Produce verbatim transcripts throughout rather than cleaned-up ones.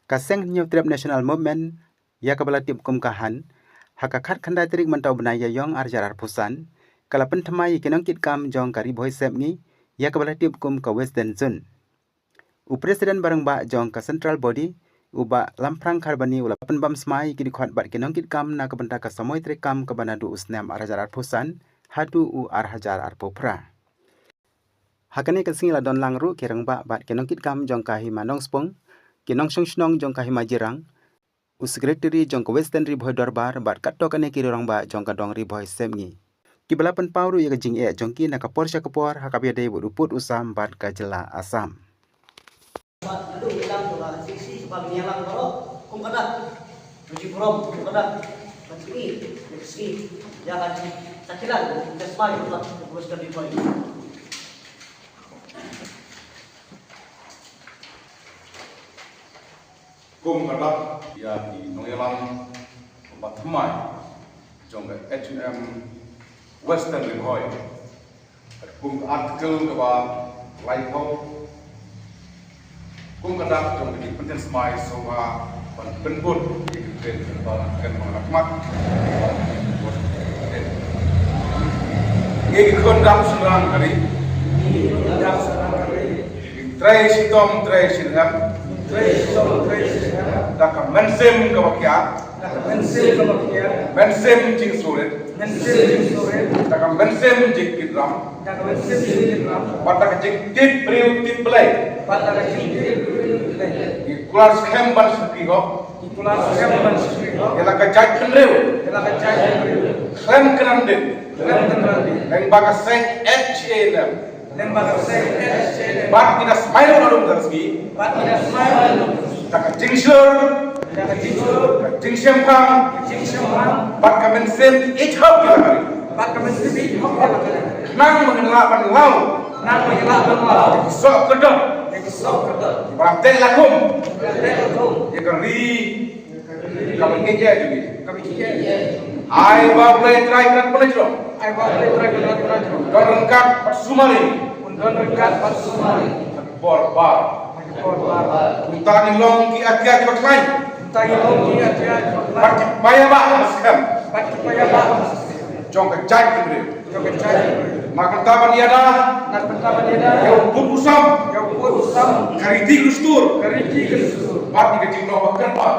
Ka Seng Hynñiewtrep National Movement, ïa kaba la tip kum ka HAN, ha ka khatkhyndai tarik mynta u bnai Ïaïong arhajar arphew san, ka la pynthymmai ïa ki nongkitkam jong ka Ri Bhoi Sepngi ïa kaba la tip kum ka Western Zone. U President ba rangbah jong ka Central Body, u Bah Lamphrang Kharbani, u la pynbam smai ïa ki dkhot bad ki nongkitkam na ka bynta ka samoi treikam kaba naduh u snem arhajar arphew san haduh u arhajar arphew phra. Ha kane ka sngi la don lang ruh ki rangbah bad ki nongkitkam jong ka Hima Nongspung, ki nongshong shnong jong ka Hima Jirang, u Secretary jong ka Western Ri Bhoi Dorbar bad katto katne ki rangbah jong ka dong Ri Bhoi Sepngi, kiba la pynpaw ruh ïa ka jingeh jong ki na ka por sha ka por ha kaba ïadei bad u pud u sam bad ka jylla Assam. Kum ka dak ïa ki nongïalam ba thymmai jong ka H N M Western Ri Bhoi. Kum ka article kaba laiphew. Kum ka dak jong ka jingpynthikna smai sngewbha ban pynbud ïa ki kren kaba kan ba la khmat. Ngi ki khun dang shynrang ka ri. Trei shitom trei shirhem. Da ka mynsiem kaba kiar. Mynsiem jingsngewrit. Da ka mynsiem jingkitram. Bad da ka jingtip briew tip Blei. Ngi kular skhem ban shakri hok ïa la ka jaitbynriew. Khlem kynran dien. Lyngba ka seng H A N M. Bad ngi da smai ruh na dum da sngi. Da ka jingshlur, ka jingshemphang, bad ka mynsiem ïeit hok ïa la ka ri. Khnang ba ngin lah ban law, ki soh kyrdoh, ba la teh la khum ïa ka ri. Kaba ngi ïa jong ngi. Ai ba U Blei Trai Kynrad Pynjrong. Don ryngkat bad sumari. Bor bar. Kumta ngin long ki atiar kiba khlaiñ. Bad ki paidbah ba skhem jong ka jaitbynriew. Na ka bynta ban ïada, ïa u pud u sam, ka riti ka dustur, bad ïa ka jinglong ba kyrpang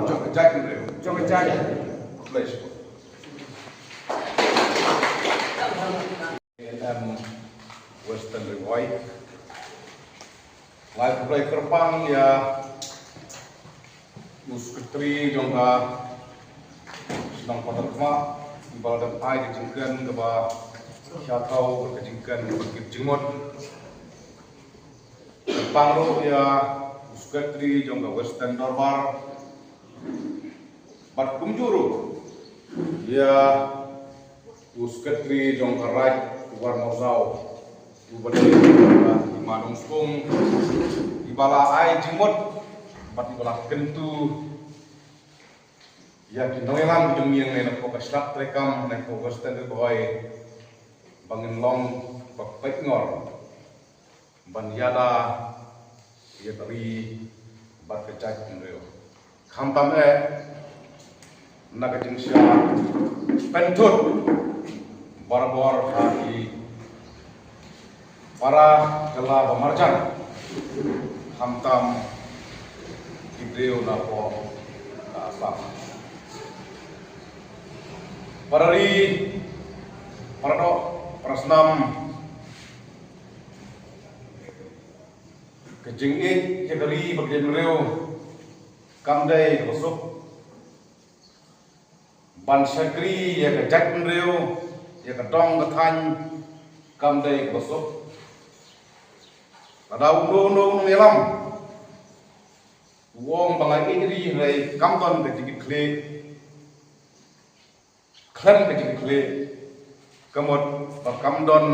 jong ka jaitbynriew. Khublei shibun. N M Western Ri Bhoi. Lai khublei kyrpang ïa u Secretary jong ka shnong Patarkhmah, iba la dep ai ka jingkren kaba sha thaw, ka jingkren kaba kit jingmut. Kyrpang ruh ïa u Secretary jong ka Western Dorbar. Bad kumjuh ruh ïa u Secretary jong ka Raid War Mawsaw, u ba dei u Hima Nongspung, iba la ai jingmut bad iba la kyntu ïa ki nongïalam ki jong ngi na ka shlak treikam na ka Western Ri Bhoi, ba ngin long ba peit ngor ban ïada ïa ka ri bad ka jaitbynriew. Khamtam eh na ka jingsngewsih pynthut barabor ha ki para kylla ba marjan, khamtam ki briew na pdeng ka Assam. Para ri, para doh, para snam, ka jingïeit ïa ka ri bad ka jaitbynriew kam dei kaba suk. Ban shakri ïa ka jaitbynriew, ïa ka dong ka thaiñ kam dei kaba suk. Lada uno uno u nongïalam u ong ba nga ïeit ri, hynrei kam don ka jingkitkhlieh, khlem ka jingkitkhlieh, ka mut ba kam don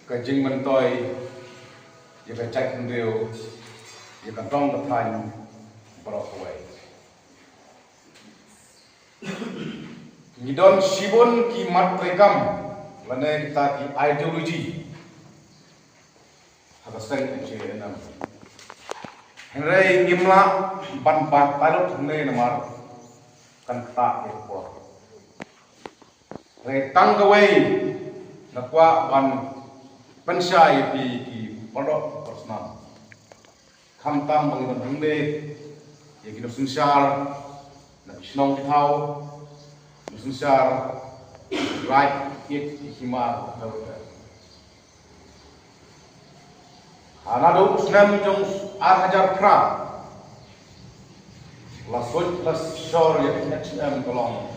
ka jingmyntoi ïa ka jaitbynriew, ïa ka dong ka thaiñ baroh kawei. Ngi don shibun ki mat treikam lane kita ki ideology ha ka seng H A N M. Hynrei ngim lah ban bat talut hynne namar kan ktah ïa ka por. Hynrei tang kawei nga kwah ban pynshai ïa phi ki paralok parasnam. Khamtam ba ngi don hangne ïa ki nongsynshar na ki shnong ki thaw, nongsynshar raid, ki hima, ha naduh u snem jong ar hajar phra la suid la shor ïa ka H N M ka long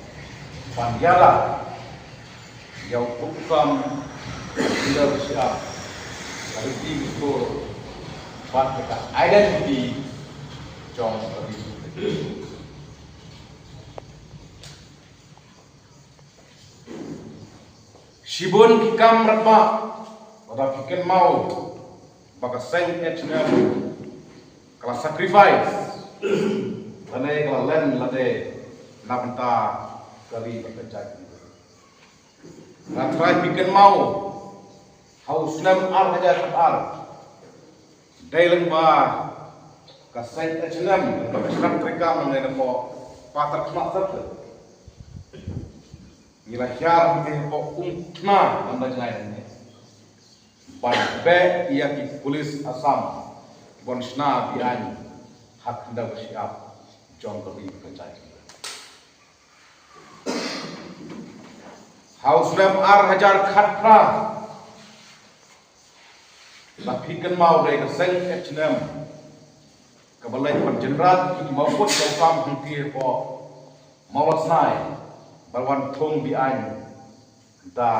ban ïada ïa u pukam leadership, ka riti ka kultur bad ka identity jong ka ri. Shibun ki kam rangbah, lada phi kynmaw ba ka seng H N M ka la sacrifice lane ka la len lade na bynta ka ri bad ka jaid. Nga trai phi kynmaw ha u snem ar hajar ar, dei lem ba ka seng H N M ba ka seng treikam lane na ko patar khmat sat ngi la hiar ngi ko um khna lam da jngai ne ban beh ïa ki pulit Assam ban shna biang ha khyndew ka shyiap jong ka ri ka jaid. Ha u snem ar hajar khatphra la phi kynmaw dei ka seng H N M kaba leit ban jynrat ki mawput ka kam hangtei ko Mawlasnai ba wan thung biang da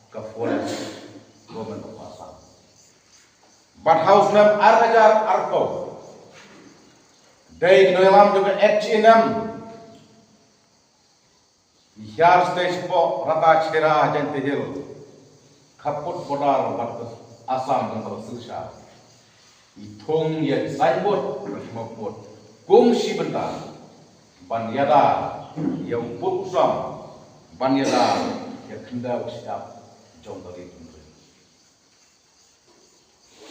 ka forest government of Assam. Bad ha u snem ar hajar arphew dei ki nongïalam jong ka H N M ngi hiar stage po rata chera Jaintia Hills khappud border bad ka Assam jong ka Silchar. Ngi thung ïa ki signboard bad ki mawput kum shi bynta ban ïada ïa u pud u sam, ban ïada ïa khyndew shyiap jong ka ri jong ngi.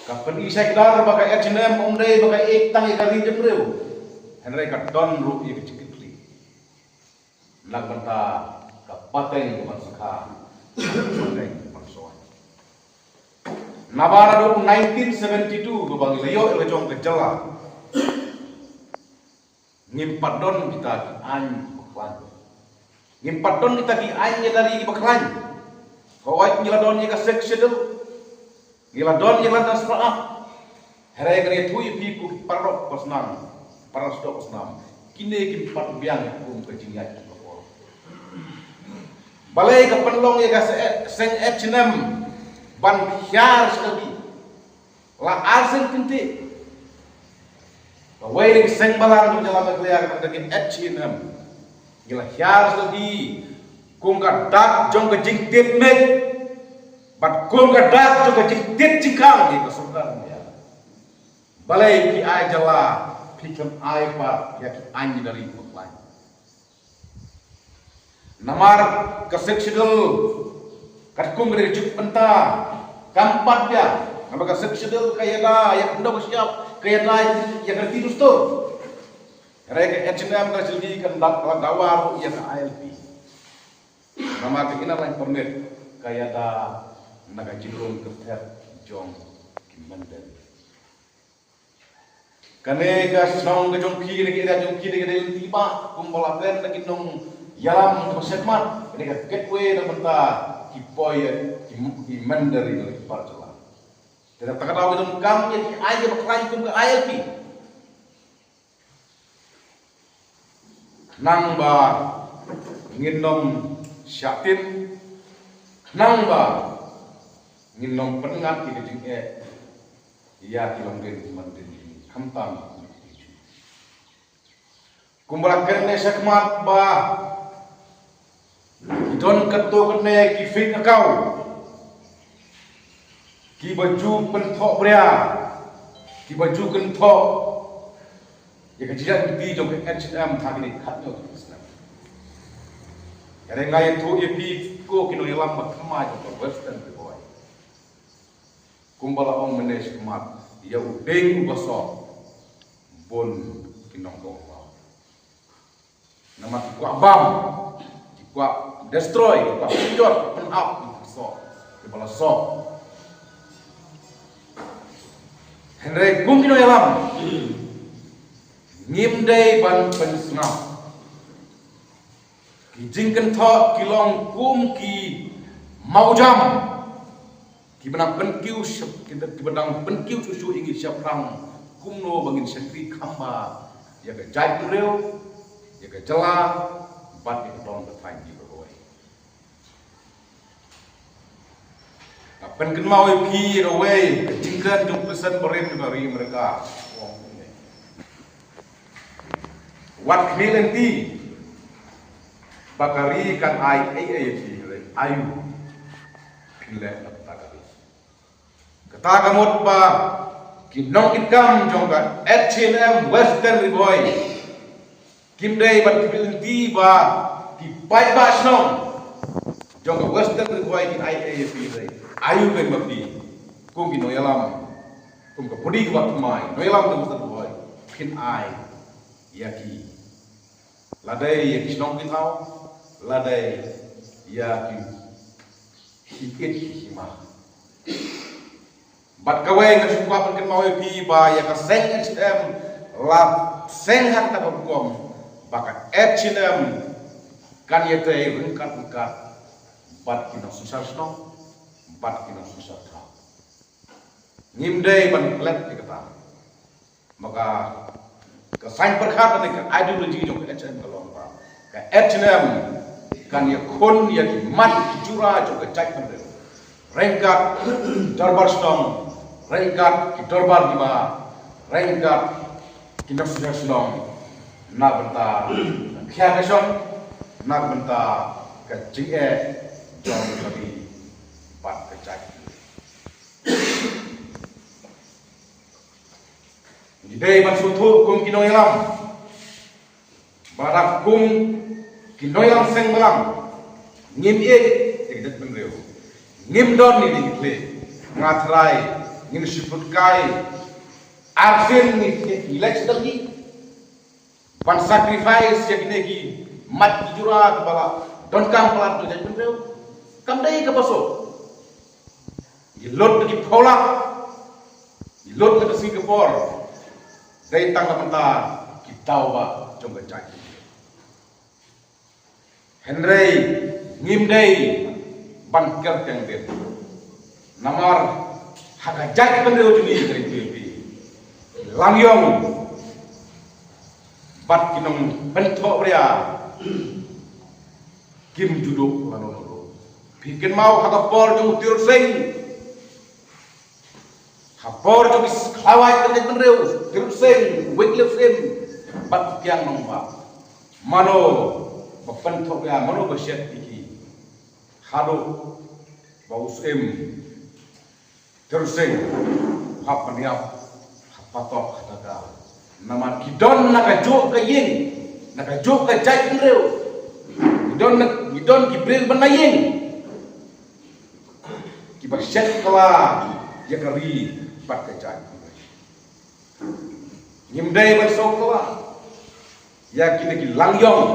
Ka pyni shai kdar ba ka H N M ym dei ba ka ïeit tang ïa ka ri jong ngi, hynrei ka don ruh ïa ka jingkitkhlieh na ka bynta ka pateng ka ban sngewkha, ka pateng ka ban soi. Naba naduh nineteen seventy-two ba ngi la ïoh ïa la jong ka jylla, ngim pat don kita ki aiñ kiba khlaiñ. Ngim pat don kita ki aiñ ïa ka ri kiba khlaiñ. Hooid, ngi la don ïa ka Sixth Schedule, ngi la don ïa ka Land Transfer Act. Hynrei ngan ïathuh ïa phi kum paralok parasnam, parasdok parasnam, kine kim pat biang kum ka jingïaid kum ka por. Balei ka pynlong ïa ka se-, seng H N M ban hiar sha ka ri? La ar seng kynthih. Kawei na ki seng balang jong ka jylla Meghalaya ka dei ka H N M. Ngi la hiar sha ki kum ka dak jong ka jingtied met bad kum ka dak jong ka jingtied jingkhang ïa ka sorkar India. Balei phi ai jylla, phi khlem ai pat ïa ki aiñ ïa ka ri bakla? Namar ka Sixth Schedule katkum ka dei ka juk bynta kam pat biang. Namar ka Sixth Schedule ka ïada ïa ka khyndew ka shyiap, ka ïada ïa ka riti dustur. Hynrei ka H N M ka la jyldi, kan dak, ka la dawa ruh ïa ka I L P. Namar ka Inner Line Permit ka ïada na ka jingrung kyrteng jong ki mynder. Kane ka shnong ka jong phi, kane ka area jong phi, kane ka dei lynti bah, kumba la kren da ki nongïalam kiba shakhmat, kane ka gateway na bynta ki poi, ki, ki mynder ïa ki bar jylla. Te kata ka daw ka jong kam ïa ki aiñ kiba khlaiñ kum ka I L P. Khnang ba ngin ym shah tim, khnang ba ngin ym pynngat ïa ka jingeh ïa ki longdien ki mandien, khamtam kumba la kren shakhmat ba ki don katto katne ki fake account, kiba ju kynthoh bria, kiba ju kynthoh ïa ka jingïaid lynti jong ka H N M ha kine ki khatñiew tylli ki snem. Hynrei nga ïathuh ïa phi ko ki nongïalam ba thymmai jong ka Western Ri Bhoi, kumba la ong mynne shakhmat, ïa u dieng uba soh bun ki nongdong law. Namar ki kwah bam, ki kwah destroy, ki kwah pynjot, pynhap, ki soh, ki bala soh. Hynrei kum ki nongïalam, ngim dei ban pynsngap ki jingkynthoh ki long kum ki mawjam. Kiba dang pynkiew shap, kiba dang pynkiew shuh shuh ïa ngi shaphrang kumno ba ngin shakri kham bha ïa ka jaitbynriew, ïa ka jylla bad ïa ka dong ka thaiñ kiba roi. Nga pynkynmaw ïa phi ïa kawei ka jingkren jong u President barim jong ka ri Amerika. Wat khmih lynti ba ka ri kan ai ei ei ïa phi, ayu phin leh na kata ka ri. Kata ka mut ba ki nongkitkam jong ka H and M Western Ri Bhoi kim dei ban khmih lynti ba ki paidbah shnong jong ka Western Ri Bhoi kin ai ei ïa phi, ayu kein ba phi kum ki nongïalam, kum ka body kaba thymmai nongïalam jong ka Western Ri Bhoi phin ai ïa ki. Lada ïa ki shnong ki thaw, lada ïa ki hi ïit ki hima. Bad kawei nga shu kwah pynkynmaw ïa phi ba ïa ka seng H and M la seng ha kata ka rukom ba ka H and M kan ïatrei ryngkat ryngkat bad ki nongsynshar shnong, bad ki nongsynshar thaw. Ngim dei ban klet ïa kata. Maka ka saiñ pyrkhat ne ka ideology jong ka H and M ka long ba ka H and M kan ïakhun ïa ki mat ki jura jong ka jaitbynriew. Ryngkat ki dorbar shnong, ryngkat ki dorbar hima, ryngkat ki nongsynshar shnong, na bynta ka khia ka shong, na bynta ka jingeh jong ka ri bad ka jaitbynriew. Ngi dei ban sngewthuh kum ki nongïalam ba lada kum ki nongïalam seng bhalang ngim ïeit ïa ka jaitbynriew, ngim don ïa ki khlieh, nga tharai ngin shu pynkai arsien ngi, ngi leit sha Delhi ban sacrifice ïa kine ki mat ki jura kiba la donkam palat ka jaitbynriew. Kam dei kaba suk. Ngi lut na ki phew lak, ngi lut na ka Singapore, dei tang na bynta ki daw ba jong ka jaitbynriew. Hynrei ngim dei ban kyrteng beit. Namar ha ka jaitbynriew jong ngi ka ri P L P, langïong bad ki nongpynthohbria kim ju duh lano lano. Phi kynmaw ha ka por jong u Tirot Sing, ha por jong ki khlawait ka jaitbynriew, Tirot Sing, Wycliffe Sing bad u Kiang Nangbah. Mano ba pynthohbria, mano ba shet ïa ki? Haduh ba u Syiem Tirot Sing u hap ban ïap ha patok ha taka. Namar ki don na kajuh ka ïing, na kajuh ka jaitbynriew. Ki don na, ki don ki briew ban na ïing kiba shet kylla ïa ka ri bad ka jaitbynriew. Ngim dei ban sngewkylla ïa kine ki langïong,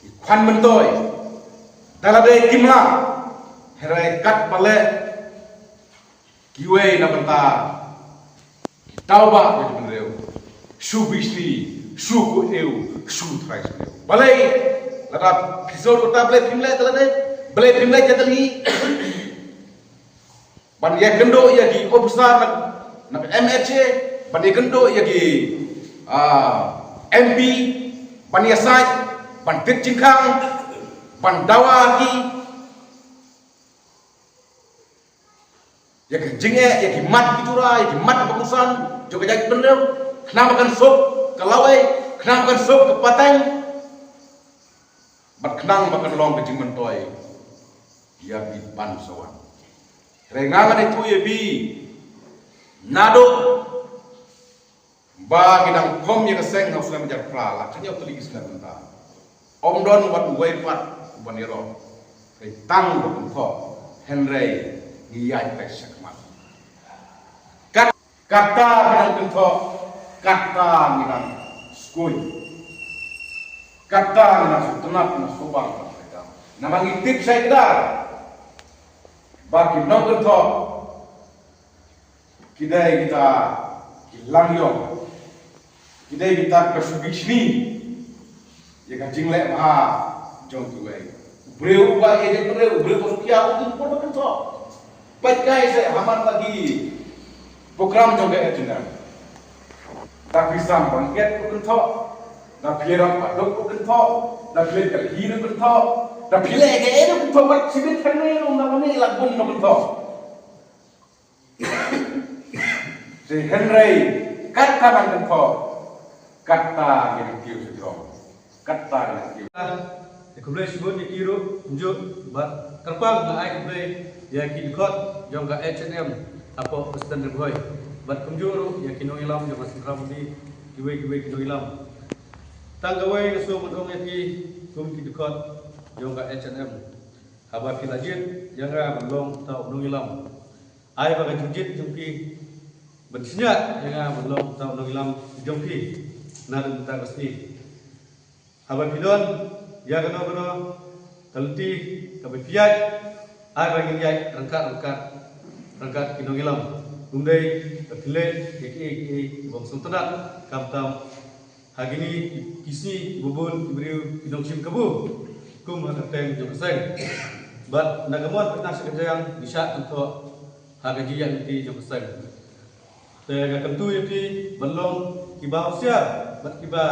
ki khwan myntoi. Da lade kim lah, hynrei katba leh kiwei na bynta ki daw ba ka jaitbynriew, shu bishni, shu kuew, shu trai sniew. Balei lada phi sngewthuh kata, balei phim leh da lade? Balei phim leh da lade? Ban ïakynduh ïa ki ophisar na, na M H A, ban ïakynduh ïa ki, ah, M P, ban ïasaid, ban tied jingkhang, ban dawa ki ïa ka jingeh, ïa ki mat ki jura, ïa ki mat ba kongsan jong ka jaitbynriew. Khnang ba kan suk ka lawei, khnang ba kan suk ka pateng, bad khnang ba kan long ka jingmyntoi ïa ki ban sa wan. Hynrei nga ngan ïathuh ïa phi, naduh ba ngi dang khom ïa ka seng ha u snem hajar phra, la khynñiuh tylli ki snem mynta, ym don wat uwei pat uban ïaroh. Hynrei tang ba kynthoh, hynrei ngi ïaid beit shakhmat. Kat, kata ba ngi dang kynthoh, Kata ngi nang skuin. Kata ngi nang sngewtynnat, nang sngewbang. Namar ngi tip shai kdar ba ki nongkynthoh ki dei kita ki langïong, ki dei kita kiba shu bishni ïa ka jingleh bha jong kiwei. U briew uba ïeit ïa u briew, u briew ba sngewkhia, u dei u briew ba kynthoh. Peit kai se ha man la ki program jong ka H N M. Da phi sam bangket ruh kynthoh, da phi ïarap baduk ruh kynthoh, da phi leit kylli ruh kynthoh, da phi leh kaei ruh kynthoh, wat shibit kane ruh na kane la bun ruh kynthoh. Te hynrei katta nang kynthoh, katta ngi kiew sha jrong, katta ngi kiew. Te khublei shibun ïa ki ruh kumjuh bad kyrpang nga ai khublei ïa ki dkhot jong ka H N M hapoh Western Ri Bhoi bad kumjuh ruh ïa ki nongïalam jong ka Central Body, kiwei kiwei ki nongïalam. Tang kawei nga sngewbha ban ong ïa ki kum ki dkhot jong ka H N M. Haba phi la jied ïa nga ban long uta u nongïalam, ai ba ka jingjied jong phi ban shñiah ïa nga ban long uta u nongïalam jong phi. Naduh mynta ka sngi haba phi don ïa kano kano ka lynti kaba phi ïaid, ai ba ngin ïaid ryngkat ryngkat ryngkat ki nongïalam. Ym dei ba phi leh ïa kiei kiei ki bym sngewtynnat, khamtam ha kine ki sngi kiba bun ki briew ki nongshim kabu kum ha ka kyrteng jong ka seng. Bad na ka mon ka tnat sha ka jaiang ngi shah kynthoh ha ka jingïaid lynti jong ka seng. Te nga kyntu ïa phi ban long kiba husiar bad kiba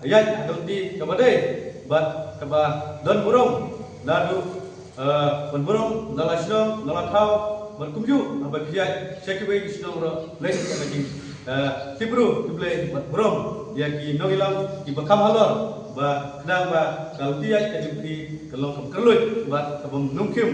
ïaid ha ka lynti kaba dei bad kaba don burom, naduh, eh, ban burom na la shnong na la thaw bad kumjuh haba phi ïaid sha kiwei ki shnong ruh leit ïa ka jing, eh, tip bru tip leh bad burom ïa ki nongïalam kiba kham halor, ba khnang ba ka lynti ïaid ka jong phi kan long kaba kyrluid bad kaba nongkhim.